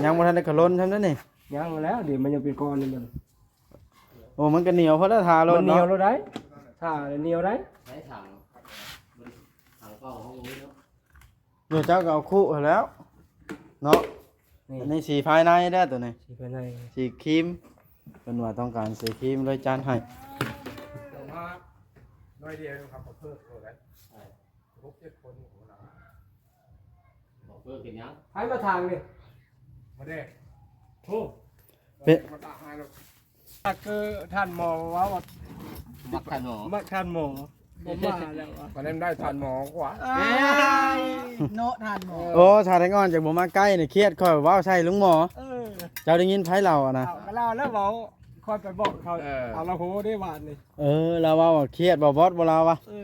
ຍັງບໍ່ທັນໄດ້ຂະຫຼົ່ນຊ້ຳເດ້ນີ້. ຍັງແລ້ວ ເດ ມັນຍັງເປັນກ້ອນຢູ່ມັນ. ໂອ້ ມັນກໍໜຽວພໍແລ້ວ ຖ້າໂລດເນາະ. ມັນໜຽວໂລດໄດ໋ ຖ້າໜຽວໄດ໋. ໃຊ້ຖັງ ຖັງເປົ່າເຮົາບໍ່ມີເນາະ. ເຈົ້າກໍເອົາຄຸຫັ້ນແລ້ວເນາະ. ນີ້ ອັນນີ້ສີພາຍໃນເດີ້ ໂຕນີ້ ສີພາຍໃນ ສີຄຣີມ. ເພິ່ນວ່າຕ້ອງການສີຄຣີມ ເລີຍຈັດໃຫ້. ເອົາມາໜ້ອຍດຽວເຮົາກໍເພີ່ມໂຕໄດ້ ຫົກເຈັດຄົນ. ບໍ່ເພີ່ມເປັນຫຍັງ? ໃຜມາທາງນີ້? ມາເດ້. ໂອ້ ເປັນ ມາຕາກໃຫ້ແລ້ວ. ຄືທ່ານໝໍເວົ້າວ່າ ມັກທ່ານໝໍ ມັກທ່ານໝໍ ບໍ່ມາແລ້ວວ່າ ມັນໄດ້ທ່ານໝໍກວ່າ. ເນາະ ທ່ານໝໍ. ໂອ້ ຖ້າແຕງອ່ອນຈະບໍ່ມາໃກ້ນີ້ ຄຽດຂ້ອຍເວົ້າໃສ່ລຸງໝໍ. ເອີ ເຈົ້າໄດ້ຍິນໃຜເລົ່າຫັ້ນນະ? ເຂົາກໍລາວແລ້ວເວົ້າ ຂ້ອຍໄປບອກເຂົາ. ເອີ ເອົາລະໂຫເດ້ຫວານນີ້. ເອີ ລາວເວົ້າວ່າຄຽດບໍ່ບອດບໍ່ລາວວ່າ. ເອີ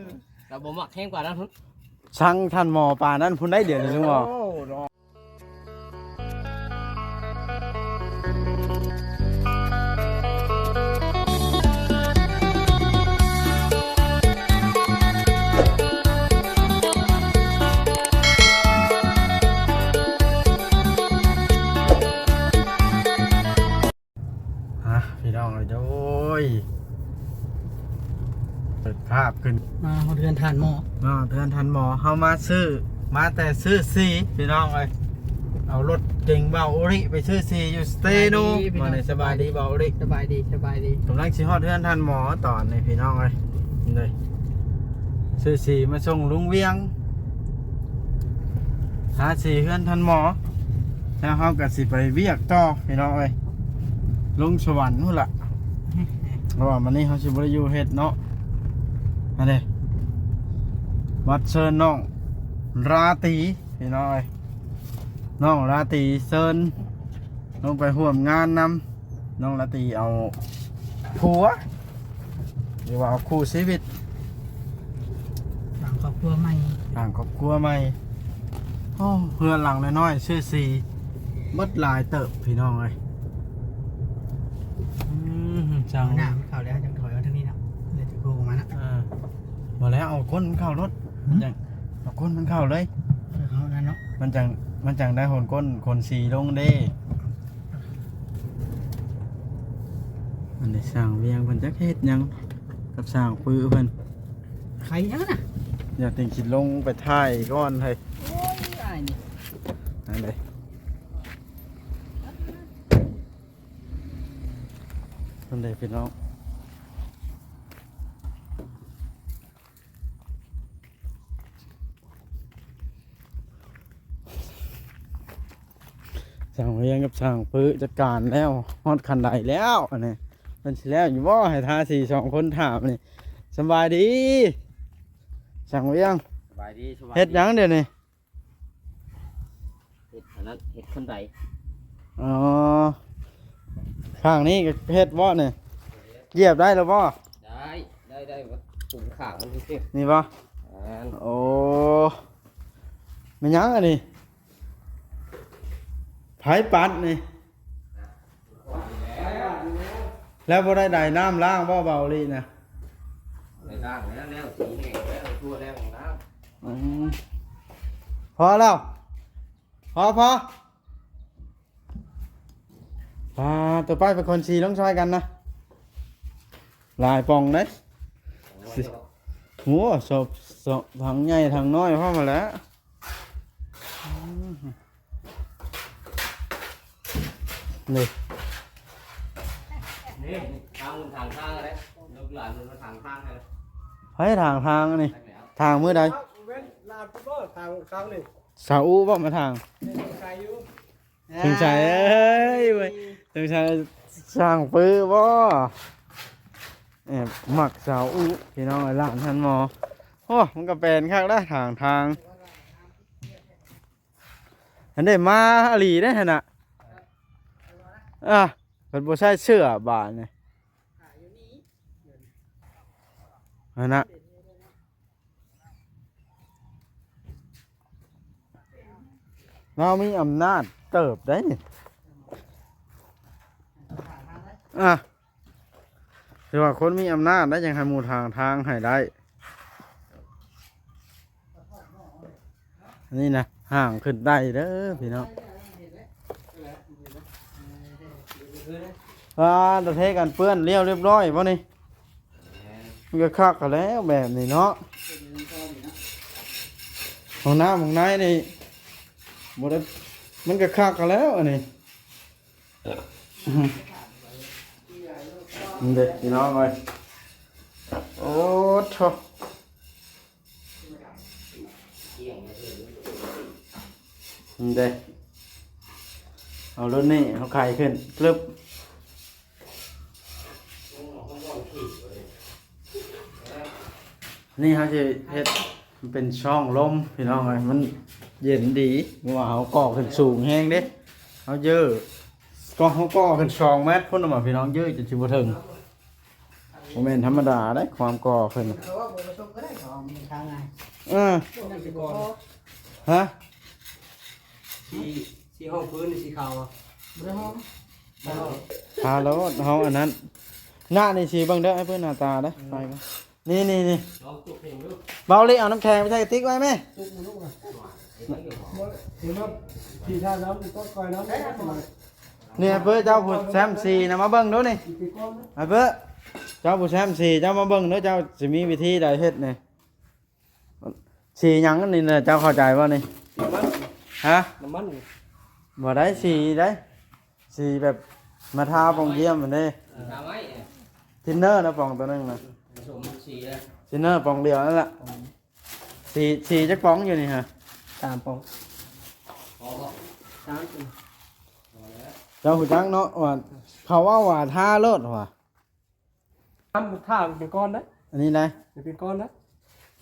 ລາວບໍ່ມັກແຮງກວ່ານັ້ນພຸ້ນ ຊັງທ່ານໝໍປານນັ້ນພຸ້ນໄດ໋ ດຽວນີ້ລຸງໝໍ. ໂອ້ ອ່ະ ພີ່ນ້ອງເອີຍ ໂອ້ຍ ເປີດພາບຂຶ້ນ ມາຮອດເຮືອນທ່ານໝໍ ມາຮອດເຮືອນທ່ານໝໍ. ເຮົາມາຊື້ ມາແຕ່ຊື້ສີ ພີ່ນ້ອງເອີຍ. ເອົາລົດເກັງບ່າວໂອລິໄປຊື້ສີຢູ່ສະເຕໂນ. ສະບາຍດີພີ່ນ້ອງ ມື້ນີ້ສະບາຍດີບ່າວໂອລິ. ສະບາຍດີ ສະບາຍດີ. ກຳລັງຊິຮອດເຮືອນທ່ານໝໍຕອນນີ້ ພີ່ນ້ອງເອີຍ. ນີ້ ຊື້ສີມາສົ່ງລຸງວຽງ ທາສີເຮືອນທ່ານໝໍ ແລ້ວເຮົາກໍຊິໄປວຽກຕໍ່ ພີ່ນ້ອງເອີຍ ລົງສະຫວັນພຸ້ນລະ ເພາະວ່າມື້ນີ້ເຮົາຊິບໍ່ໄດ້ຢູ່ເຮັດເນາະ. ອັນນີ້ ບັດເຊີນນ້ອງລາຕີ ພີ່ນ້ອງເອີຍ ນ້ອງລາຕີເຊີນລົງໄປຮ່ວມງານນຳ. ນ້ອງລາຕີເອົາຜົວ ຫຼືວ່າເອົາຄູ່ຊີວິດ ສ້າງຄອບຄົວໃໝ່ ສ້າງຄອບຄົວໃໝ່. ໂອ້ ເຮືອນຫຼັງນ້ອຍໆ ຊື່ສີ ໝົດຫຼາຍເຕີບ ພີ່ນ້ອງເອີຍ. ອືມ ເອົາ ໜ້າມັນເຂົ້າແລ້ວ ຈັ່ງຖອຍມາທາງນີ້ເນາະ ເລີຍຈະໂຄ້ງອອກມາເນາະ. ເອີ ບໍ່ແລ້ວ ເອົາກົ້ນມັນເຂົ້າໂລດ ຫືມ ມັນຈັ່ງ ເອົາກົ້ນມັນເຂົ້າເລີຍ ເອີ ເອົານັ້ນເນາະ ມັນຈັ່ງ ມັນຈັ່ງໄດ້ຫົນກົ້ນ ຂົນສີລົງເດ້. ອັນນີ້ຊ່າງວຽງເພິ່ນຈັກເຮັດຫຍັງກັບຊ່າງປືເພິ່ນ ໄຂຫຍັງນະ? ຢ່າຕິງຊິລົງໄປຖ່າຍກ່ອນເຮີ້ຍ. ໂອ້ຍ ອ້າຍນີ້ ອັນໃດ ອັນໃດ ພີ່ນ້ອງ. ຊ່າງວຽງກັບຊ່າງປຶຈັດການແລ້ວ ຮອດຂັ້ນໃດແລ້ວ ອັນນີ້ເພິ່ນຊິແລ້ວຢູ່ບໍ່? ໃຫ້ທາສີສອງຄົນຖາມນີ້. ສະບາຍດີຊ່າງວຽງ. ສະບາຍດີ ສະບາຍດີ. ເຮັດຫຍັງດຽວນີ້? ເຮັດອັນນັ້ນ ເຮັດຄັນໄດ. ອໍ ຂ້າງນີ້ກໍເຮັດບໍ່ນີ້? ຢຽບໄດ້ແລ້ວບໍ່? ໄດ້ ໄດ້ ໄດ້ ປຸງຂ້າງມັນຊື່ໆ ນີ້ບໍ່? ແມ່ນ. ໂອ້ ແມ່ນຫຍັງອັນນີ້? ໃຜປັດນີ້? ແລ້ວບໍ່ໄດ້ໄດນ້ຳລ້າງບໍ່ ເບົາລີນະ? ໄດ້ລ້າງແລ້ວ ແລ້ວສີແຫ້ງແລ້ວ ທົ່ວແລ້ວນະ. ອືມ ພໍແລ້ວ ພໍ ພໍ. ອ່າ ໂຕໄປເປັນຄົນສີລົງຊ່ອຍກັນນະ ຫຼາຍປ່ອງເດ້. ໂອ້ ສອບ ສອບ ຖັງໃຫຍ່ຖັງນ້ອຍພ້ອມຫັ້ນແຫຼະ. ນີ້ ນີ້ ທາງ ທາງ ທາງເດ້ ລູກຫຼານເພິ່ນມາທາງທາງໃຫ້. ໃຜທາງທາງອັນນີ້? ທາງມື້ໃດ? ເວັນລາດບໍ່ທາງ ທາງນີ້ ຊາອູບໍ່ມາທາງ? ເປັນໄສຢູ່ ສົງໄສ ເອີຍ ສົງໄສຊ່າງປືບໍ່ ແອບມັກສາວອຸ ພີ່ນ້ອງເອີຍ ຫຼານທ່ານໝໍ. ໂອ້ ມັນກໍແປນຄັກນະ ທາງ ທາງ ອັນນີ້ມາອີ່ຫຼີເດ້ຫັ້ນນະ. ອ່າ ເພິ່ນບໍ່ໃສ່ເສື້ອບາດນີ້ ຫັ້ນນະ. ລາວມີອຳນາດເຕີບໄດ໋ນີ້ ອ່າ ຖືວ່າຄົນມີອຳນາດໄດ໋ ຈັ່ງໃຫ້ໝູ່ທາງທາງໃຫ້ໄດ້. ອັນນີ້ນະ ຮ່າງຂຶ້ນໄດ້ເດີພີ່ນ້ອງ. ອ່າ ຕະເທກັນເປື້ອນລຽວລຽບຮ້ອຍບໍ່ນີ້? ມັນກໍຄັກຫັ້ນແຫຼະແບບນີ້ເນາະ. ຫ້ອງນ້ຳຫ້ອງໃນນີ້ບໍ່ໄດ້ ມັນກໍຄັກຫັ້ນແຫຼະອັນນີ້. ນີ້ເດ້ພີ່ນ້ອງເອີຍ ໂອ້ໂທ້ ນີ້ເດ້ ເອົາລຸ້ນນີ້ເຮົາໄຂຂຶ້ນ ກຶບ ນີ້ເຮົາຊິເຮັດເປັນຊ່ອງລົມພີ່ນ້ອງເອີຍ ມັນເຢັນດີ ເພາະວ່າເຮົາກໍ່ຂຶ້ນສູງແຮງເດ້ ເຮົາເຢີ້ ກໍເຮົາກໍ່ຂຶ້ນສອງແມັດພຸ້ນນະ ພີ່ນ້ອງ ເຢີ້ຈົນຊິບໍ່ເຖິງ. ບໍ່ແມ່ນທຳມະດາເດ້ ຄວາມກໍ່ເພິ່ນ ເອີ ຮະ ສີ ສີຫ້ອງພື້ນ ສີຂາວ ບໍ່ໄດ້ຫ້ອງ ທາໂລດ ເຮົາອັນນັ້ນ ໜ້ານີ້ສີເບິ່ງເດີ ໃຫ້ເພິ່ນໜ້າຕາເດີ ໄປ ນີ້ໆໆ ລອງຈຸກເພງດູ ເບົາລີ ເອົານ້ຳແຂງໄປໃສ່ກະຕິກໄວ້ແມ່ ເຫັນບໍ່ ສີທານ້ຳ ກໍກ່ອຍນ້ຳ ນີ້ ເບີ ເຈົ້າຜູ້ແຊມສີນະ ມາເບິ່ງດູນີ້ ເບີ ເຈົ້າຜູ້ແຊມສີ ເຈົ້າມາເບິ່ງເດີ ເຈົ້າຊິມີວິທີໃດເຮັດນີ້ ສີຫຍັງນີ້ນະ ເຈົ້າເຂົ້າໃຈບໍ່ນີ້? ຮະ? ນ້ຳມັນ ບໍ່ໄດ້ສີໄດ໋ ສີແບບມາທາປ່ອງຢ້ຽມຫັ້ນເດ້ ທາໄວ້ ທິນເນີນະ ປ່ອງໂຕໜຶ່ງນະ ຜົສົມສີເລີຍ ທິນເນີປ່ອງດຽວນັ້ນລະ ສີ ສີຈັກປ່ອງຢູ່ນີ້ຮະ? ສາມປ່ອງ ພໍບໍ່? ສາມ ເຈົ້າຮູ້ຈັກເນາະວ່າ ເຂົາເວົ້າວ່າທາໂລດວ່າ ທາ ທາເປັນກ້ອນໄດ໋ ອັນນີ້ນະ ເປັນກ້ອນໄດ໋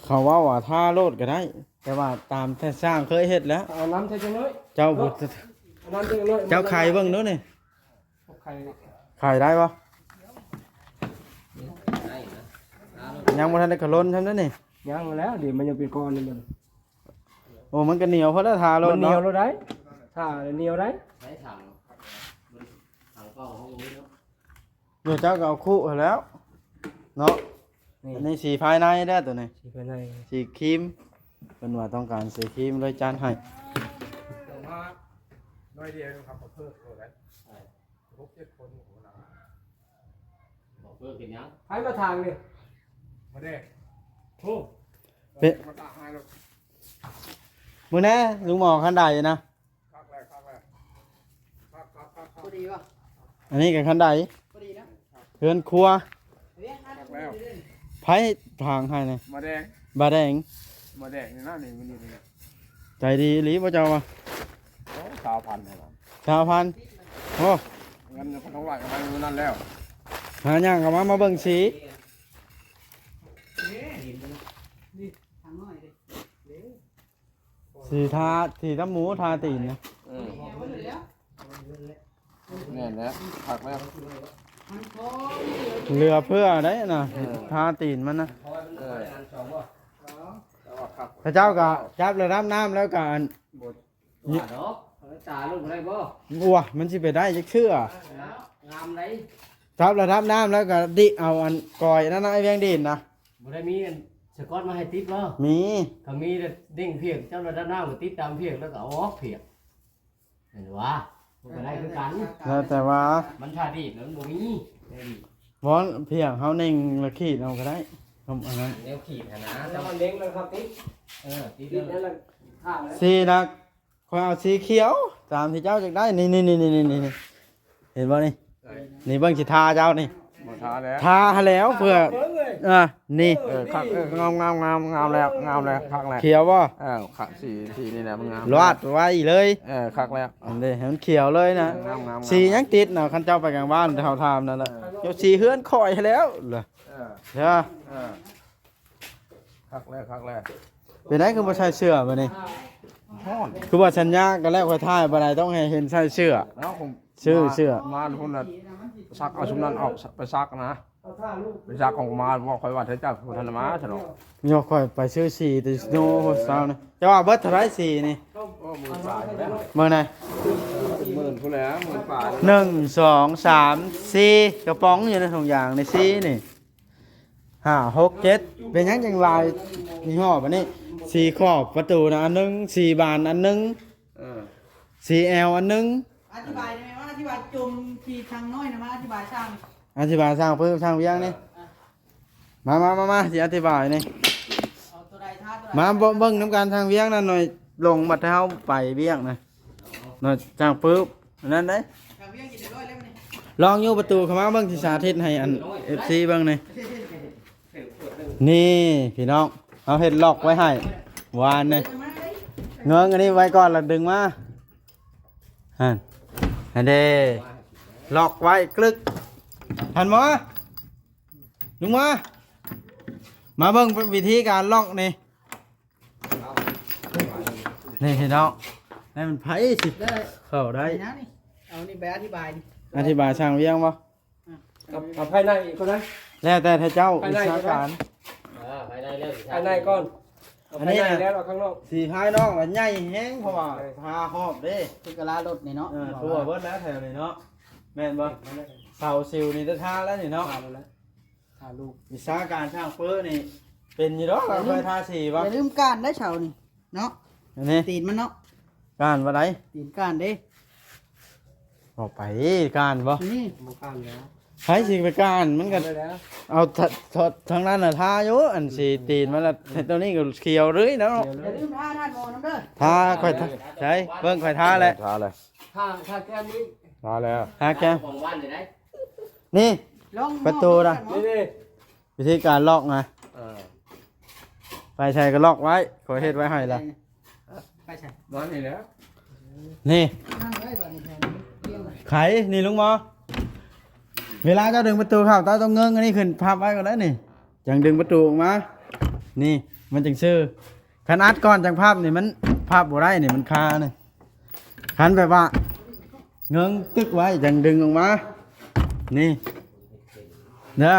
ເຂົາເວົ້າວ່າທາໂລດກໍໄດ້ ແຕ່ວ່າຕາມທີ່ຊ່າງເຄີຍເຮັດແລ້ວ ເອົານ້ຳໃສ່ຈັກໜ້ອຍ ເຈົ້າ ເນາະ ເອົານ້ຳໃສ່ຈັກໜ້ອຍ ເຈົ້າໄຂເບິ່ງດູນີ້ ໄຂ ໄຂໄດ້ບໍ່? ໄດ້ນະ ທາໂລດ ຍັງບໍ່ທັນໄດ້ຂະຫຼົ່ນຊ້ຳເດ້ນີ້ ຍັງແລ້ວ ດຽວມັນຍັງເປັນກ້ອນຢູ່ ໂອ້ ມັນກໍໜຽວພໍແລ້ວ ທາໂລດເນາະ ມັນໜຽວໂລດໄດ໋ ທາແລ້ວໜຽວໄດ໋ ໃຊ້ຖັງ ຖັງເປົ່າເຮົາບໍ່ມີເນາະ ເຈົ້າກໍເອົາຄຸຫັ້ນແລ້ວເນາະ ນີ້ ອັນນີ້ສີພາຍໃນເດີ ໂຕນີ້ ສີພາຍໃນ ສີຄຣີມ ເພິ່ນວ່າຕ້ອງການສີຄຣີມ ເລີຍຈັດໃຫ້ ເອົາມາໜ້ອຍດຽວໜຶ່ງ ເຂົາກໍເພີ່ມໂລດໄດ໋ ຫົກເຈັດຄົນ ບໍ່ເພີ່ມເປັນຫຍັງ ໃຜມາທາງນີ້ ມາເດ້ ໂອ້ ເປັນ ມາຕາກໃຫ້ໂລດ ມື້ແນ່ ລຸງໝໍ ຄັນໃດນະ ຄັກແລ້ວ ຄັກແລ້ວ ຄັກ ຄັກ ຄັກ ຄັກ ພໍດີບໍ່? ອັນນີ້ກໍຄັນໃດ ພໍດີເນາະ ເຮືອນຄົວ ຄັກແລ້ວ ໃຜທາງໃຫ້ນີ້ ບາແດງ ບາແດງ ບາແດງນີ້ນະ ນີ້ ນີ້ ນີ້ ໃຈດີອີ່ຫຼີບໍ່ເຈົ້າວ່າ ໂອ້ ຊາວພັນ ຊາວພັນ ໂອ້ ເງິນພັນສອງຮ້ອຍກໍໄປມື້ນັ້ນແລ້ວ ຫາຫຍັງກໍມາ ມາເບິ່ງສີ ສີທາ ສີຕຳໝູ ທາຕີນນະ ອືມ ແມ່ນແລ້ວ ຄັກແລ້ວ ເຫຼືອເຟືອໄດ໋ນະ ເອີ ທາຕີນມັນນະ ເອີ ເຂົາເຈົ້າກໍຈັບລະດັບນ້ຳແລ້ວກໍອັນ ວ່າດອກ ຕາລົງໄດ້ບໍ່? ໂອ້ຍ ມັນຊິໄປໄດ້ຈັກເທື່ອ ງາມໄດ໋ ຈັບລະດັບນ້ຳແລ້ວກໍດິເອົາອັນກອຍອັນນັ້ນນະ ໄອ້ວຽງດິນນະ ບໍ່ໄດ້ມີອັນສະກອດມາໃຫ້ຕິດບໍ່? ມີ ກໍມີແຕ່ເດ້ງພຽກ ເຈົ້າລະດັບນ້ຳກໍຕິດຕາມພຽກ ແລ້ວກໍເອົາອອກພຽກ ແມ່ນວ່າ ມັນກໍໄດ້ຄືກັນ ແລ້ວແຕ່ວ່າ ມັນຖ້າດີດແລ້ວມັນບໍ່ມີ ບໍ່ ພຽກເຮົາເນັ່ງແລ້ວຂີດເອົາກໍໄດ້ ອັນນັ້ນ ແນວຂີດຫັ້ນນະ ເຈົ້າເນັ່ງແລ້ວກໍຕິດ ເອີ ຕິດແລ້ວ ສີນະ ຂ້ອຍເອົາສີຂຽວຕາມທີ່ເຈົ້າຢາກໄດ້ ນີ້ໆໆ ເຫັນບໍ່ນີ້? ນີ້ເບິ່ງຊິທາເຈົ້ານີ້ ບໍ່ທາແລ້ວ ທາຫັ້ນແລ້ວເພື່ອ ອ່າ ນີ້ ເອີ ຄັກ ເອີ ງາມໆໆ ງາມແລ້ວ ງາມແລ້ວ ຄັກແລ້ວ ຂຽວບໍ່? ເອີ ຄັກ ສີ ສີນີ້ແຫຼະມັນງາມ ລວດໄວ້ເລີຍ ເອີ ຄັກແລ້ວ ອັນນີ້ໃຫ້ມັນຂຽວເລີຍນະ ງາມໆໆ ສີຫຍັງຕິດນະ ຄັນເຈົ້າໄປກາງບ້ານເຮົາຖາມນັ້ນລະ ເອີ ເຈົ້າສີເຮືອນຂ້ອຍແລ້ວລະ ເອີ ເດີ ເອີ ຄັກແລ້ວ ຄັກແລ້ວ ເປັນໄດ ຄືບໍ່ໃສ່ເສື້ອບາດນີ້? ຮ້ອນ ຄືວ່າສັນຍາກັນແລ້ວ ຂ້ອຍຖ່າຍບໍ່ໄດ້ ຕ້ອງໃຫ້ເຫັນໃສ່ເສື້ອ ເອົ້າ ຊື້ເສື້ອ ມາພຸ້ນນະ ຊັກເອົາຊຸມນັ້ນອອກ ໄປຊັກນະ ໄປຊັກອອກມາ ບອກຂ້ອຍວ່າ ເຈົ້າບໍ່ທັນມາຊະເນາະ ຍອກຂ້ອຍໄປຊື້ສີແຕ່ໂນໂຮສາວນະ ເຈົ້າວ່າເບິດເທົ່າໃດສີນີ້? ໂອ້ ໝື່ນປາຍພຸ້ນແຫຼະ ເບິ່ງນະ ເປັນໝື່ນພຸ້ນແຫຼະ ໝື່ນປາຍ ໜຶ່ງ ສອງ ສາມ ສີ່ ກະປ໋ອງຢູ່ໃນຖົງຢາງນີ້ ສີນີ້ ຫ້າ ຫົກ ເຈັດ ເປັນຫຍັງຈັ່ງຫຼາຍຍີ່ຫໍ້ບາດນີ້ ສີຂອບປະຕູນະອັນໜຶ່ງ ສີບານອັນໜຶ່ງ ເອີ ສີແອວອັນໜຶ່ງ ອະທິບາຍໄດ້ໄໝວ່າ ທີ່ວ່າຈົມທີ່ທາງນ້ອຍນະ ມາອະທິບາຍຊ່າງ ອະທິບາຍຊ່າງເພີ່ມ ຊ່າງວຽງນີ້ ເອີ ມາ ມາ ມາ ມາ ຊິອະທິບາຍນີ້ ເອົາໂຕໃດທາໂຕໃດ ມາເບິ່ງນຳກັນ ຊ່າງວຽງນັ້ນໜ່ອຍ ລົງບັດເຮົາໄປວຽກນະ ໜ່ອຍ ຊ່າງປຶບ ອັນນັ້ນເດ້ ຊ່າງວຽງກິນຮຽບຮ້ອຍແລ້ວນີ້ ລອງຢູ່ປະຕູເຂົ້າມາເບິ່ງ ຊິສາທິດໃຫ້ອັນ ເອັຟຊີ ເບິ່ງນີ້ ນີ້ພີ່ນ້ອງ ເຮົາເຮັດລັອກໄວ້ໃຫ້ວານນີ້ ເງິງອັນນີ້ໄວ້ກ່ອນ ແລ້ວດຶງມາ ຫັ້ນ ຫັ້ນເດ້ ລັອກໄວ້ກຶກ ຫັ້ນໝໍ ລຸງໝໍ ມາເບິ່ງວິທີການລັອກນີ້ ນີ້ພີ່ນ້ອງ ໃຫ້ມັນໃຜຊິເຂົ້າໄດ້ ເອົານີ້ໄປອະທິບາຍ ອະທິບາຍຊ່າງວຽງບໍ່? ອາ ເອົາ ເອົາພາຍໃນກໍໄດ້ ແລ້ວແຕ່ທ່ານເຈົ້າ ພາຍໃນ ວິຊາການ ເອີ ພາຍໃນເລີຍ ພາຍໃນກ່ອນ ເອົາ ອັນນີ້ ພາຍໃນ ນະ ແລ້ວເອົາຂ້າງນອກ ສີພາຍນອກມັນໃຫຍ່ແຮງ ເພາະວ່າ ເອີ ທາຮອບເດ້ ຄືກະລາລົດນີ້ເນາະ ເອີ ທົ່ວເບິດແລ້ວແຖວນີ້ເນາະ ແມ່ນບໍ່? ເສົາຊິວນີ້ໄດ້ທາແລ້ວນີ້ເນາະ ທາແລ້ວ ທາລູກ ວິຊາການຊ່າງເປີນີ້ ເປັນຢູ່ດອກ ເຮົາເຄີຍທາສີບໍ່? ຢ່າລືມກ້ານໄດ້ເສົານີ້ເນາະ ອັນນີ້ ຕີນມັນເນາະ ກ້ານບໍ່ໄດ້ ຕີນກ້ານເດ້ ເອົາໄປກ້ານບໍ່? ນີ້ ບໍ່ກ້ານແລ້ວ ໃຜຊິໄປກ້ານ ມັນກໍ ເອົາໄປແລ້ວ ເອົາທາ ທາງນັ້ນນະທາຢູ່ ອັນສີຕີນມັນລະ ໂຕນີ້ກໍຂຽວເລີຍເນາະ ຂຽວເລີຍ ຢ່າລືມທາທາດໝໍນຳເດີ ທາ ຂ້ອຍທາ ໃສ ເບິ່ງຂ້ອຍທາແຫຼະ ເອີ ທາແຫຼະ ທາ ທາແກ້ມນີ້ ທາແລ້ວ ທາແກ້ມ ຂອງບ້ານນີ້ໄດ໋ ນີ້ ລອງ ປະຕູນະ ນີ້ ນີ້ ວິທີການລັອກນະ ເອີ ໄປໃສກໍລັອກໄວ້ ຂ້ອຍເຮັດໄວ້ໃຫ້ລະ ໄປໃສ ນອນນີ້ແຫຼະ ນີ້ ນັ່ງໄວ້ບາດນີ້ແທນ ໄຂ ນີ້ລຸງໝໍ ເວລາເຈົ້າດຶງປະຕູເຂົ້າ ເຈົ້າຕ້ອງເງິງອັນນີ້ຂຶ້ນ ພັບໄວ້ກໍໄດ້ນີ້ ຈັ່ງດຶງປະຕູອອກມາ ນີ້ ມັນຈັ່ງຊື່ ຄັນອັດກ່ອນຈັ່ງພັບນີ້ ມັນພັບບໍ່ໄດ້ນີ້ ມັນຄານີ້ ຄັນແບບວ່າເງິງຕຶກໄວ້ຈັ່ງດຶງອອກມາ ນີ້ເດີ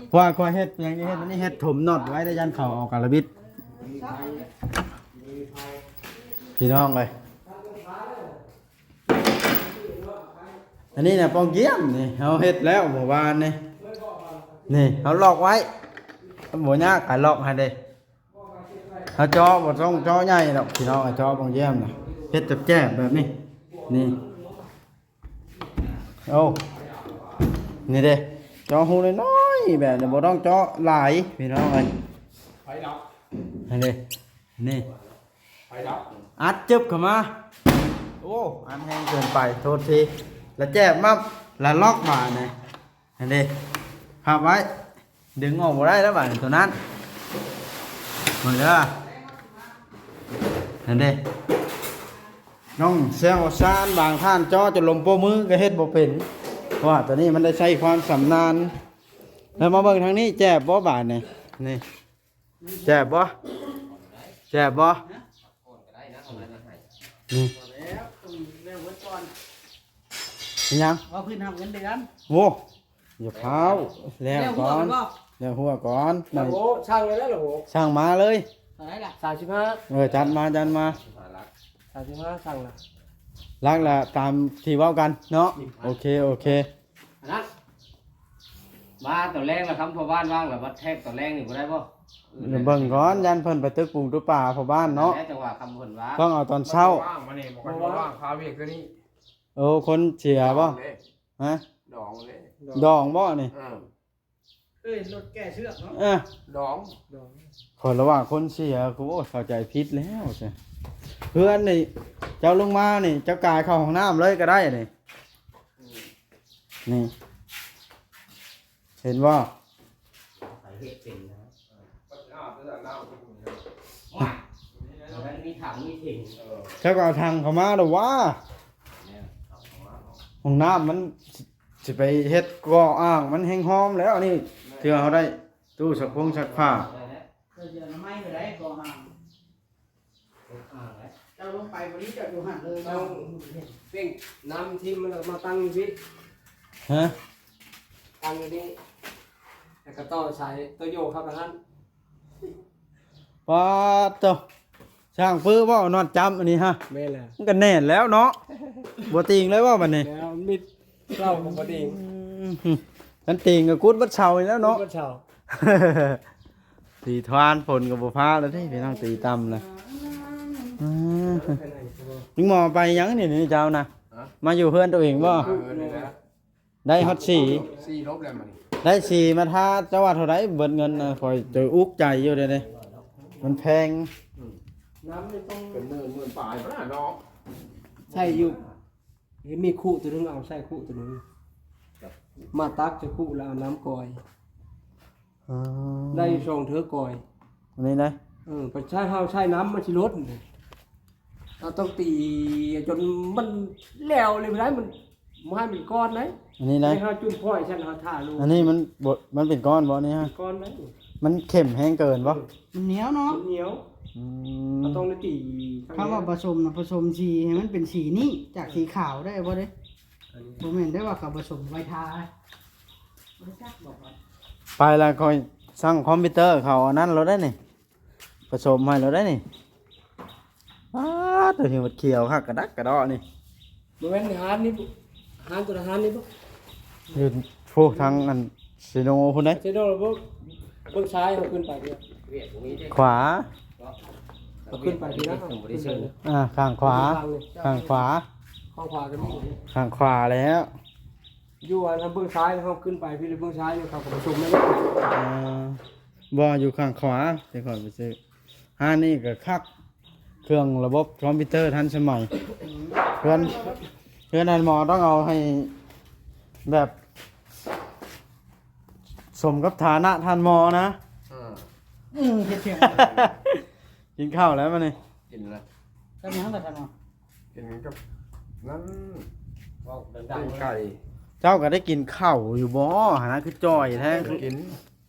ເພາະວ່າຂ້ອຍເຮັດຫຍັງ ເຮັດອັນນີ້ ເຮັດຖົມນັອດໄວ້ ໄດ້ຢ້ານເຂົາອອກກາລະບິດ ພີ່ນ້ອງເອີຍ ອັນນີ້ນະປ່ອງຢ້ຽມນີ້ ເຮົາເຮັດແລ້ວເມື່ອວານນີ້ ນີ້ເຮົາລັອກໄວ້ ບໍ່ຍາກການລັອກຫັ້ນເດ້ ເຮົາເຈາະບໍ່ຕ້ອງເຈາະໃຫຍ່ດອກພີ່ນ້ອງ ເຈາະປ່ອງຢ້ຽມນະ ເຮັດແຈບໆແບບນີ້ ນີ້ ໂອ້ ນີ້ເດ້ ເຈາະຮູນ້ອຍໆແບບນີ້ ບໍ່ຕ້ອງເຈາະຫຼາຍພີ່ນ້ອງເອີຍ ໄປເນາະ ຫັ້ນເດ້ ນີ້ ໄປເນາະ ອັດຈຶບເຂົ້າມາ ໂອ້ ອັດແຮງເກີນໄປ ໂທດທີ ລະແຈບມາ ລະລັອກບາດນີ້ ຫັ້ນເດ້ ພັບໄວ້ ດຶງອອກບໍ່ໄດ້ແລ້ວບາດນີ້ ໂຕນັ້ນ ເບິ່ງເດີ ຫັ້ນເດ້ ນ້ອງແຊວຊານ ບາງທ່ານເຈາະຈົນລົມໂປ້ມືກໍເຮັດບໍ່ເປັນ ເພາະວ່າໂຕນີ້ມັນໄດ້ໃຊ້ຄວາມຊຳນານ ແລ້ວມາເບິ່ງທາງນີ້ ແຈບບໍ່ບາດນີ້ ນີ້ ແຈບບໍ່? ແຈບບໍ່? ນີ້ ແລ້ວຕ້ອງແລ້ວເບິດກ່ອນ ເປັນຫຍັງ? ເວົ້າພື້ນຮັບເງິນເດືອນ ໂອ້ ຢ່າພ້າວ ແລ້ວກ່ອນ ແລ້ວຫົວກ່ອນ ໂອ້ ສັ່ງເລີຍແລ້ວ ສັ່ງມາເລີຍ ເທົ່າໃດລະ? ສາມສິບຫ້າ ເອີ ຈັດມາ ຈັດມາ ສາມສິບຫ້າ ສັ່ງລະ ຫຼັກລະຕາມທີ່ເວົ້າກັນເນາະ ໂອເຄ ໂອເຄ. ອັນນັ້ນ ມາຕອນແລງລະ ຄຳພໍ່ບ້ານວ່າງລະ ບັດແທກຕອນແລງນີ້ບໍ່ໄດ້ບໍ່? ເບິ່ງກ່ອນ ຢ້ານເພິ່ນໄປຕຶກປຸງຕຶກປາພໍ່ບ້ານເນາະ ແລ້ວຈັ່ງວ່າຄຳເພິ່ນວ່າງ ຕ້ອງເອົາຕອນເຊົ້າ ວ່າງມານີ້ ບໍ່ຄ່ອຍວ່າງ ຄາວຽກຄືນີ້ ໂອ້ ຄົນເສຍບໍ່? ດອງເດ້ ຮະ? ດອງເດ້ ດອງບໍ່ນີ້? ເອີ ເອີ ລົດແກ່ເຊືອກເນາະ ເອີ ດອງ ດອງ ຂ້ອຍລະວ່າຄົນເສຍ ໂອ້ຍ ເຂົ້າໃຈຜິດແລ້ວ ເຮືອນນີ້ ເຈົ້າລົງມານີ້ ເຈົ້າກາຍເຂົ້າຫ້ອງນ້ຳເລີຍກໍໄດ້ນີ້ ອືມ ນີ້ ເຫັນບໍ່? ໃຜເຮັດເປັນນະ ມັນມີຖັງມີເຖິງ ເຈົ້າກໍເອົາຖັງເຂົ້າມາໂລດຫວາ ຫ້ອງນ້ຳມັນ ຊິໄປເຮັດກໍອ່າງ ມັນແຮງຫອມແລ້ວນີ້ ເທື່ອເຮົາໄດ້ຕູ້ຊັກພົງຊັກຜ້າ ເຈົ້າຊິເອົານ້ຳໄມ້ໄປໄດ້ກໍອ່າງ ອ່າງໄດ້ ເຈົ້າລົງໄປບໍ່ດີ ເຈົ້າຢູ່ຫັ້ນເລີຍ ເຈົ້າເປັນນ້ຳທີ່ມັນເອົາມາຕັ້ງຢູ່ພີ້ ຮະ ຕັ້ງຢູ່ນີ້ ແລ້ວກໍຕໍ່ສາຍໂຕໂຍເຂົ້າໄປຫັ້ນ ປາດໂທ້ ຊ່າງປືບໍ່ນອນຈ້ຳອັນນີ້ຮະ ແມ່ນແລ້ວ ມັນກໍແໜ້ນແລ້ວເນາະ ບໍ່ຕີງເລີຍບໍ່ບັດນີ້ ແລ້ວມິດເສົາກໍບໍ່ຕີງ ອືມ ຄັນຕີງກໍກຸດເບິດເສົານີ້ແລ້ວເນາະ ກຸດເບິດເສົາ ຕີທວານ ຝົນກໍບໍ່ພາແລ້ວເດ້ ພີ່ນ້ອງ ຕີຕ່ຳນະ ອືມ ຍິງໝໍໄປຫຍັງນີ້ ນີ້ເຈົ້ານະ ຮະ? ມາຢູ່ເຮືອນໂຕເອງບໍ່? ມາເຮືອນນີ້ແຫຼະ ໄດ້ຮອດສີ ສີລົບແລ້ວມານີ້ ໄດ້ສີມາທາ. ເຈົ້າວ່າເທົ່າໃດເບິດເງິນນະ? ຂ້ອຍຈະອຸກໃຈຢູ່ເດ້ ມັນແພງ. ອືມ ນ້ຳນີ້ຕ້ອງເປັນໝື່ນ ໝື່ນປາຍພຸ້ນນະເນາະ ໃສ່ຢູ່. ເຫັນມີຄຸຕົວໜຶ່ງ ເອົາໃສ່ຄຸຕົວໜຶ່ງ ມາຕັກໃສ່ຄຸແລ້ວເອົານ້ຳກ່ອຍ. ອໍ ໄດ້ຢູ່ສອງເທື່ອກ່ອຍ ອັນນີ້ນະ. ເອີ ໄປໃຊ້ ເຮົາໃຊ້ນ້ຳມັນຊິລົດ ເຮົາຕ້ອງຕີຈົນມັນແຫຼວເລີຍ ບໍ່ໄດ້ ມັນບໍ່ໃຫ້ມັນກ້ອນໄດ໋. ອັນນີ້ນະ ໃຫ້ເຮົາຈຸ່ມຟອຍຊັ້ນ ເຮົາທາລົງ. ອັນນີ້ມັນບໍ່ ມັນເປັນກ້ອນບໍ່ນີ້ຮະ? ເປັນກ້ອນໄດ໋. ມັນເຂັ້ມແຮງເກີນບໍ່? ມັນໜຽວເນາະ ມັນໜຽວ. ອືມ ເຮົາຕ້ອງໄດ້ຕີ. ຄຳວ່າປະສົມນະ ປະສົມສີໃຫ້ມັນເປັນສີນີ້ ຈາກສີຂາວໄດ້ບໍ່ເດ້? ອັນນີ້ ບໍ່ແມ່ນໄດ້ວ່າເຂົາປະສົມໄວ້ທາ. ໄປລະ ຂ້ອຍສັ່ງຄອມພິວເຕີເຂົາອັນນັ້ນໂລດໄດ໋ນີ້ ປະສົມໃຫ້ໂລດໄດ໋ນີ້. ອ້າ ໂຕນີ້ມັນຂຽວຄັກກະດັກກະດໍນີ້. ບໍ່ແມ່ນຮ້ານນີ້ ຮ້ານຕົວ ຮ້ານນີ້ບໍ່? ຢູ່ພຸ້ນ ທາງອັນເຊໂນພຸ້ນເດ້. ເຊໂນບໍ່ ເບິ່ງຊ້າຍເຮົາຂຶ້ນໄປເດ້ ຂວາ ເຮົາຂຶ້ນໄປພີ້ນະ. ອ່າ ຂ້າງຂວາ ຂ້າງຂວາ ຂ້າງຂວາກໍມີ ຂ້າງຂວາແລ້ວ. ຢູ່ອັນເບື້ອງຊ້າຍ ເຮົາຂຶ້ນໄປພີ້ ເບື້ອງຊ້າຍເຂົາກໍປະຊຸມແລ້ວ. ເອີ ບໍ່ ຢູ່ຂ້າງຂວາທີ່ຂ້ອຍໄປຊື້. ຮ້ານນີ້ກໍຄັກ ເຄື່ອງລະບົບຄອມພິວເຕີທັນສະໄໝ. ເຮືອນ ເຮືອນທ່ານໝໍຕ້ອງເອົາໃຫ້ແບບສົມກັບຖານະທ່ານໝໍນະ. ເອີ ເຮັດພຽງ ກິນເຂົ້າແລ້ວມື້ນີ້ ກິນແລ້ວ. ກັບຫຍັງລະທ່ານໝໍ? ກິນກັບນັ້ນ ເວົ້າດັງໆ ປີ້ງໄກ່. ເຈົ້າກໍໄດ້ກິນເຂົ້າຢູ່ບໍ່ຫັ້ນນະ? ຄືຈ່ອຍແທ້ ກິນ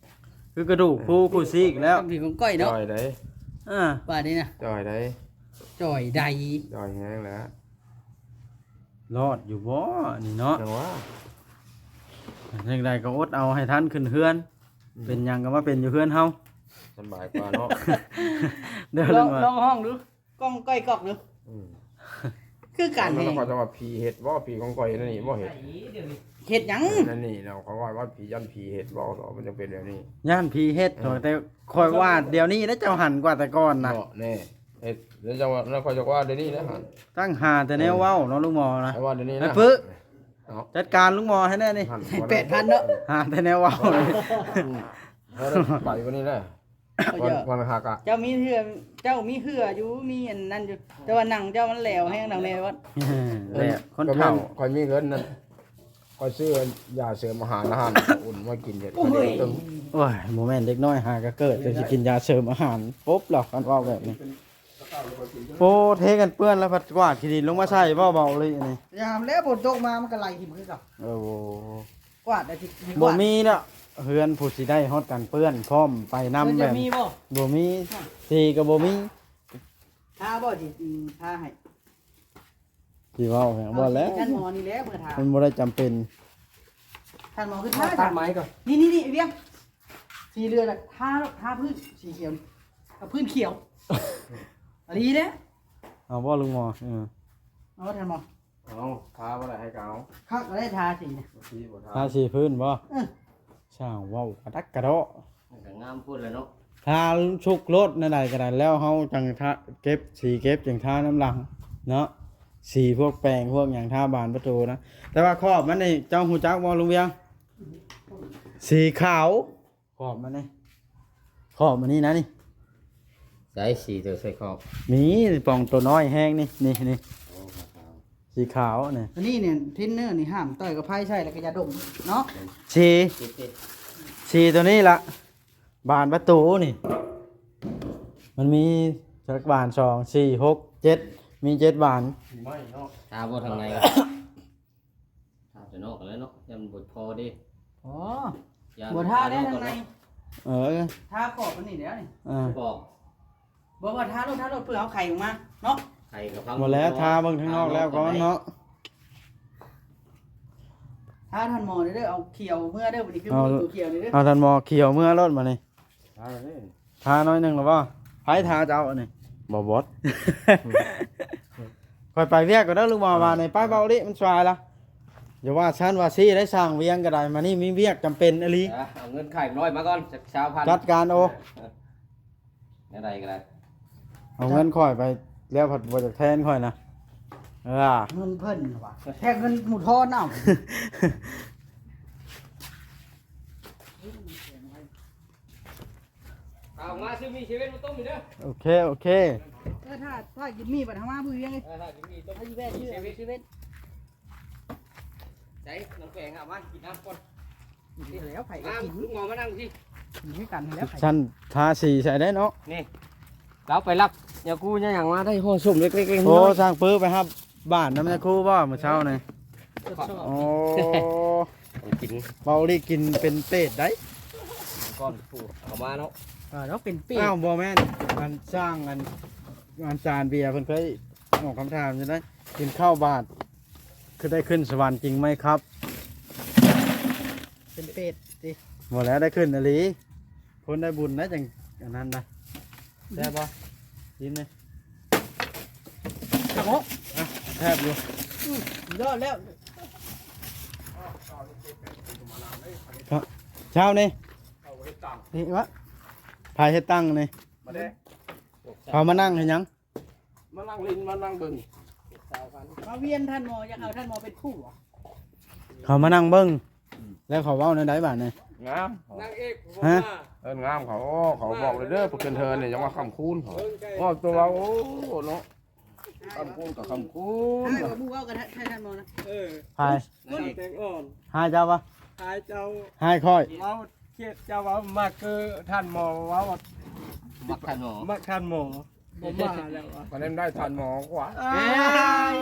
ຄືກະດູກຄູ ຄູຊີກແລ້ວ. ຕ້ອງກິນຂອງກ້ອຍເນາະ ຈ່ອຍໃດ໋. ອ່າ ວ່ານີ້ນະ ຈ່ອຍໃດ໋ ຈ່ອຍໃດ໋ ຈ່ອຍແຮງແລ້ວ. ລອດຢູ່ບໍ່ອັນນີ້ເນາະ? ຈັ່ງວ່າ ຈັ່ງໃດກໍອົດເອົາໃຫ້ທັນຂຶ້ນເຮືອນ. ອືມ ເປັນຫຍັງກໍມາເປັນຢູ່ເຮືອນເຮົາ ສະບາຍກວ່າເນາະ. ເດີ ລອງ ລອງ ລອງຮ້ອງດູ ກ້ອງກ້ອຍກອກເນາະ. ອືມ ຄືກັນນີ້ ຂ້ອຍຈະວ່າຜີເຮັດບໍ່? ຜີຂອງຂ້ອຍເຮັດອັນນີ້ບໍ່? ເຮັດ ເຮັດຫຍັງ? ອັນນີ້ເນາະ ເຂົາວ່າ ວ່າຜີ ຢ້ານຜີເຮັດບໍ່ເນາະ? ມັນຈັ່ງເປັນແບບນີ້ ຢ້ານຜີເຮັດ. ເອີ ແຕ່ຂ້ອຍວ່າດຽວນີ້ນະ ເຈົ້າຫັນກວ່າແຕ່ກ່ອນນະ. ເນາະ ແນ່ ເຮັດ ແລ້ວຈັ່ງວ່າ ແລ້ວຂ້ອຍຈະວ່າດຽວນີ້ນະ ຫັ້ນ ຕັ້ງຫາແຕ່ແນວເວົ້າເນາະ ເອີ ລຸງໝໍນະ. ແຕ່ວ່າດຽວນີ້ນະ ແມ່ນປຶ ເອົາ ຈັດການລຸງໝໍໃຫ້ແນ່ນີ້ ຫັ້ນ ແປດພັນເນາະ ຫາແຕ່ແນວເວົ້າ. ອືມ ເອົາໄປກວ່ານີ້ແຫຼະ. ເຈົ້າ ວັນ ວັນຫາກະ ເຈົ້າມີເທື່ອ ເຈົ້າມີເຫື່ອຢູ່ ມີອັນນັ້ນຢູ່ ແຕ່ວ່າໜັງເຈົ້າມັນແຫຼວແຮງ ໜັງແນ່ວ່າ ແຫຼະ ຄົນເຖົ້າ. ຂ້ອຍມີເງິນນັ້ນ ຂ້ອຍຊື້ຢາເສີມອາຫານ ອາຫານອຸ່ນມາກິນເຮັດ. ໂອ້ຍ ໂອ້ຍ ບໍ່ແມ່ນເດັກນ້ອຍຫາກະເກີດ ຈັ່ງຊິກິນຢາເສີມອາຫານ ປົບແລ້ວ ຄັນເວົ້າແບບນີ້. ໂອ້ ເທກັນເປື້ອນແລ້ວພັດກວາດຂີ້ດິນລົງມາໃສ່ບໍ່ ເບົາອີ່ຫຼີນີ້? ຍາມແລ້ວຝົນຕົກມາມັນກໍໄຫຼຖິ້ມຄືເກົ່າ. ໂອ້ ກວາດໄດ້ທີ່ ບໍ່ມີແລ້ວ ເຮືອນຜູ້ຊິໄດ້ຮອດກັນເປື້ອນພ້ອມໄປນຳ. ເພິ່ນຈະມີບໍ່? ບໍ່ມີ ອ່ະ ສີກໍບໍ່ມີ. ທາບໍ່ ຊິ ອືມ ທາໃຫ້ ຊິເວົ້າຫຍັງບໍ່ແລ້ວ. ທ່ານໝໍນີ້ແຫຼະເພື່ອທາ ມັນບໍ່ໄດ້ຈຳເປັນ. ທ່ານໝໍຄືທາ ຕັດໄມ້ກ່ອນ. ນີ້ໆໆ ໄອ້ວຽງ ສີເຫຼືອນນະ ທາ ທາພື້ນສີຂຽວ ເອົາພື້ນຂຽວ. ອາ ດີເດ້. ເອົາບໍ່ລຸງໝໍ? ເອີ ເອົາທ່ານໝໍ. ເອົາ ທາບໍ່ໄດ້ໃຫ້ກໍເອົາ ຄັກບໍ່ໄດ້ທາສີນະ. ສີບໍ່ທາ ທາສີພື້ນບໍ່? ເອີ ຊ່າງເວົ້າກະດັກກະເດາະ ມັນກໍງາມໂພດແລ້ວເນາະ. ທາຊຸກໂລດແນວໃດກໍໄດ້ ແລ້ວເຮົາຈັ່ງທາ ເກັບສີ ເກັບຈັ່ງທານຳຫຼັງເນາະ. ສີພວກແປງພວກຫຍັງທາບານປະຕູນະ. ແຕ່ວ່າຂອບມັນນີ້ເຈົ້າຮູ້ຈັກບໍ່ລຸງວຽງ? ສີຂາວ. ຂອບມັນນີ້ ຂອບມັນນີ້ນະນີ້. ໃສ່ສີຕົວໃສ່ຂອບ ມີປ່ອງຕົວນ້ອຍແຮງນີ້ ນີ້ ນີ້ ໂອ້ ຂາວໆ ສີຂາວນີ້. ອັນນີ້ນີ້ເທຣນເນີນີ້ຫ້າມຕ່ອຍກັບໃຜໃຊ້ ແລ້ວກໍຢາດົມເນາະ. ສີ ສີຕົວນີ້ລະ ບານປະຕູນີ້ ມັນມີຈັກບານ? ສອງ ສີ່ ຫົກ ເຈັດ ມີເຈັດບານ. ສີໄມ້ເນາະ ທາບໍ່ທາງໃນ ທາແຕ່ນອກແລ້ວເນາະ ຢ້ານມັນບໍ່ພໍເດ້. ອໍ ຢ້ານບໍ່ທາແລ້ວທາງໃນ. ເອີ ທາຂອບອັນນີ້ແລ້ວນີ້ ເອີ ຂອບ ບໍ່ວ່າທາໂລດ ທາໂລດ ເພື່ອເອົາໄຂ່ອອກມາເນາະ. ໄຂ່ກັບ ບໍ່ແລ້ວ ທາເບິ່ງທາງນອກແລ້ວກ່ອນເນາະ. ທາທ່ານໝໍເດີ ເອົາຂຽວເມືອເດີ ບັດນີ້ຄືບໍ່ມີຕົວຂຽວເດີ. ເອົາທ່ານໝໍຂຽວເມືອໂລດບັດນີ້. ທາໜ້ອຍໜຶ່ງແລ້ວບໍ່? ໃຜທາເຈົ້າອັນນີ້? ບໍ່ບອດ. ຂ້ອຍໄປວຽກກ່ອນເດີ ລຸງໝໍວ່ານີ້. ໄປ ເບົາອີ່ຫຼີ ມັນສາຍລະ. ຢ່າວ່າຊັ້ນວ່າຊີ້ໄດ້ ຊ່າງວຽງກໍໄດ້ ມານີ້ມີວຽກຈຳເປັນອີ່ຫຼີ. ເອົາເງິນຂ້ານ້ອຍມາກ່ອນ ຈັກຊາວພັນ ຈັດການ. ໂອ້ ແນວໃດກໍໄດ້ ເອົາເງິນຂ້ອຍໄປແລ້ວພັດບໍ່ຢາກແທນຂ້ອຍນະ. ເ ເອີ ເງິນເພິ່ນວ່າ ແທກເງິນໝູ່ທອນເອົາ. ເອົາມາຊື້ໝີ່ເຊເວັນມາຕົ້ມອີກເດີ. ໂອເຄ ໂອເຄ. ເອີ ຖ້າ ຖ້າກິນໝີ່ບັດເຮົາມາມື້ວຽງເລີຍ. ເອີ ຖ້າກິນໝີ່ຕົ້ມ ເອົາຢູ່ແວ່ນ ເຊເວັນ ເຊເວັນ. ໃສ່ນ້ຳແຂງ ເອົາມາກິນນ້ຳກ່ອນ. ນີ້ແລ້ວໃຜກໍກິນ ມາ ຄຸນໝໍມານັ່ງພີ້ ກິນຄືກັນແລ້ວໃຜ. ຊັ້ນທາສີໃສ່ໄດ້ເນາະ. ນີ້ ລາວໄປຮັບຍາກູຍາຫຍັງມາໄດ້ຫໍ່ສົມເລັກໆນ້ອຍໆ. ໂອ້ ຊ່າງປຶ້ໄປຮັບບ້ານນຳຍາຄູບໍ່ມື້ເຊົ້ານີ້? ທົດສອບ. ໂອ້ ກິນ ເບົາລີກິນເປັນເປດໄດ໋. ກ່ອນຜູ້ເອົາມາເນາະ. ເອີ ລາວເປັນເປດ. ອ້າວ ບໍ່ແມ່ນ ອັນຊ່າງ ອັນ ອາຈານເບຍເພິ່ນເຄີຍອອກຄຳຖາມຢູ່ໄດ໋ ກິນເຂົ້າບາດ ຄືໄດ້ຂຶ້ນສະຫວັນຈິງໄໝຄັບ? ເປັນເປດຕິ? ບໍ່ແລ້ວ ໄດ້ຂຶ້ນອີ່ຫຼີ. ຄົນໄດ້ບຸນນະ ຈັ່ງອັນນັ້ນນະ. ແຊບບໍ່? ຊີມເລີຍ. ຄັບເນາະ. ອ່ະ ແຊບຢູ່. ອືມ ຍອດແລ້ວ. ເຊົ້ານີ້ ນີ້ວະ ໃຜເຮັດຕັ້ງນີ້? ມາແດ່. ເຂົາມານັ່ງເຮັດຫຍັງ? ມານັ່ງຫຼິ້ນ ມານັ່ງເບິ່ງ. ມາວຽນທ່ານໝໍ ຢາກເອົາທ່ານໝໍເປັນຄູ່. ເຂົາມານັ່ງເບິ່ງ ອືມ ແລ້ວເຂົາເວົ້າແນວໃດບາດນີ້? ງາມ. ນາງເອກ ຮະ? ເອີ້ນງາມເຂົາ. ໂອ້ ເຂົາບອກເລີຍເດີ ປະເກີນເທີນນີ້ ຍັງວ່າຄຳຄູນເຂົາ. ເອີ ເຂົາເວົ້າ ໂອ້ ເນາະ ຄຳຄູນກໍຄຳຄູນ. ໃຫ້ບໍ່ຮູ້ເວົ້າກັນ ໃຫ້ທ່ານໝໍນະ. ເອີ ໃຜ? ນາງເອກ ແຕງອ່ອນ. ໃຫ້ເຈົ້າບໍ່? ໃຫ້ເຈົ້າ. ໃຫ້ຂ້ອຍ. ເວົ້າ ຄຽດເຈົ້າເວົ້າມັກຄືທ່ານໝໍເວົ້າ ມັກທ່ານໝໍ ມັກທ່ານໝໍ ບໍ່ມາແລ້ວວະ. ປານນັ້ນໄດ້ທ່ານໝໍກວ່າ. ເອີຍ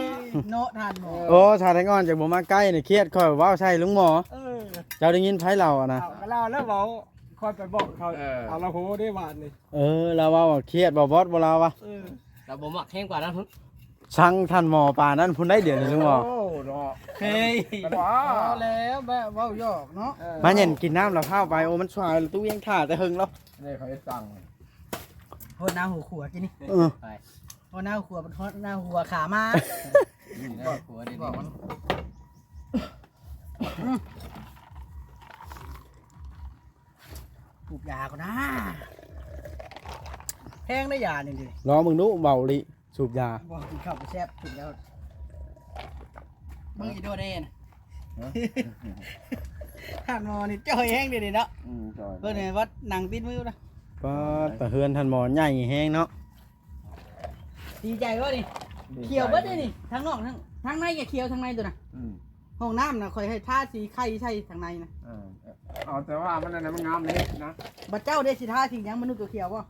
ເນາະທ່ານໝໍ. ໂອ້ ຖ້າແຕງອ່ອນຈະບໍ່ມາໃກ້ນີ້ ຄຽດຂ້ອຍເວົ້າໃສ່ລຸງໝໍ. ເອີ ເຈົ້າໄດ້ຍິນໃຜເລົ່າຫັ້ນນະ? ເອົາ ກໍລາວແລ້ວເວົ້າ ຂ້ອຍໄປບອກເຂົາ. ເອີ ເອົາລະໂຫເດ້ບາດນີ້. ເອີ ລາວເວົ້າວ່າຄຽດບໍ່ບອດບໍ່ລາວວ່າ. ເອີ ລາວບໍ່ມັກແຮງກວ່ານັ້ນ. ຊັງທ່ານໝໍປານນັ້ນພຸ້ນໄດ໋ ດຽວນີ້ລຸງໝໍ. ໂອ້ ເນາະ ເຮີ້ຍ ພໍແລ້ວ ແບບເວົ້າຫຍອກເນາະ. ເອີ ມາເຢັນກິນນ້ຳລະພ້າວໄປ. ໂອ້ ມັນສວາຍຕູ້ວຽງຖ້າແຕ່ເຫິງແລ້ວ. ນີ້ເຂົາເຮັດຕັງ ໂຫດໜ້າຫົວຂົວກິນນີ້. ເອີ ໂຫດໜ້າຫົວຂົວ ໂຫດໜ້າຫົວຂາມາ. ນີ້ນະ ຫົວນີ້ ບອກມັນ ອືມ ປູກຢາກ່ອນນາ ແພງໄດ໋ຢານີ້. ລອງເບິ່ງດູ ເບົາລີ ສູບຢາ. ບໍ່ ກິນເຂົ້າບໍ່ແຊບ ກິນແລ້ວ ເບິ່ງອີໂດແດ່ນະ. ຮະ? ທ່ານໝໍນີ້ຈ່ອຍແຮງເດນີ້ເນາະ. ອືມ ຈ່ອຍ. ເພິ່ນວ່ານັ່ງຕິດມືນະ. ປາດ ຕາເຮືອນທ່ານໝໍໃຫຍ່ແຮງເນາະ. ດີໃຈບໍ່ນີ້? ດີໃຈ. ຂຽວເບິດເດນີ້ ທັງນອກທັງ ທາງໃນກໍຂຽວ ທາງໃນໂຕນະ. ອືມ ຫ້ອງນ້ຳນະ ຂ້ອຍໃຫ້ທາສີໄຂ່ໃສ່ທາງໃນນະ. ເອີ ເອົາແຕ່ວ່າມັນອັນນັ້ນມັນງາມເດ້ນະ. ບັດເຈົ້າເດ້ ຊິທາສີຫຍັງ? ມະນຸດຕົວຂຽວບໍ່?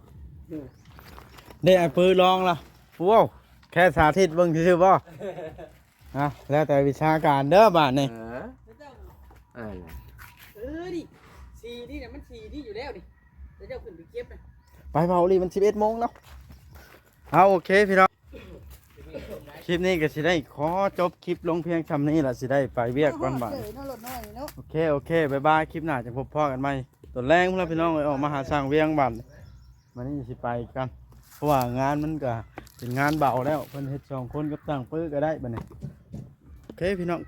ເດ້ ອ້າຍປືລອງລະ. ໂອ້ ແຄ່ສາທິດເບິ່ງຊື່ໆບໍ່? ອ່ະ ແລ້ວແຕ່ວິຊາການເດີບາດນີ້. ເອີ ເອີ ເອີ ນີ້ ສີນີ້ນະ ມັນສີນີ້ຢູ່ແລ້ວນີ້ ແຕ່ເຈົ້າຂຶ້ນໄປເກັບນະ. ໄປ ເບົາລີ ມັນສິບເອັດໂມງແລ້ວ. ເອົາ ໂອເຄພີ່ນ້ອງ ຄລິບນີ້ກໍຊິໄດ້ຂໍຈົບຄລິບລົງພຽງຊ່ຳນີ້ລະ ຊິໄດ້ໄປວຽກກ່ອນບາດ. ໂອເຄ ໂອເຄ ບາຍບາຍ ຄລິບໜ້າຈະພົບພໍ້ກັນໃໝ່. ຕອນແລງພຸ້ນລະພີ່ນ້ອງເອີຍ ອອກມາຫາຊ່າງວຽງບາດ ມື້ນີ້ຊິໄປກັນ ເພາະວ່າງານມັນກະເປັນງານເບົາແລ້ວ ເພິ່ນເຮັດສອງຄົນກັບຊ່າງເປີກໍໄດ້ບາດນີ້. ໂອເຄພີ່ນ້ອງ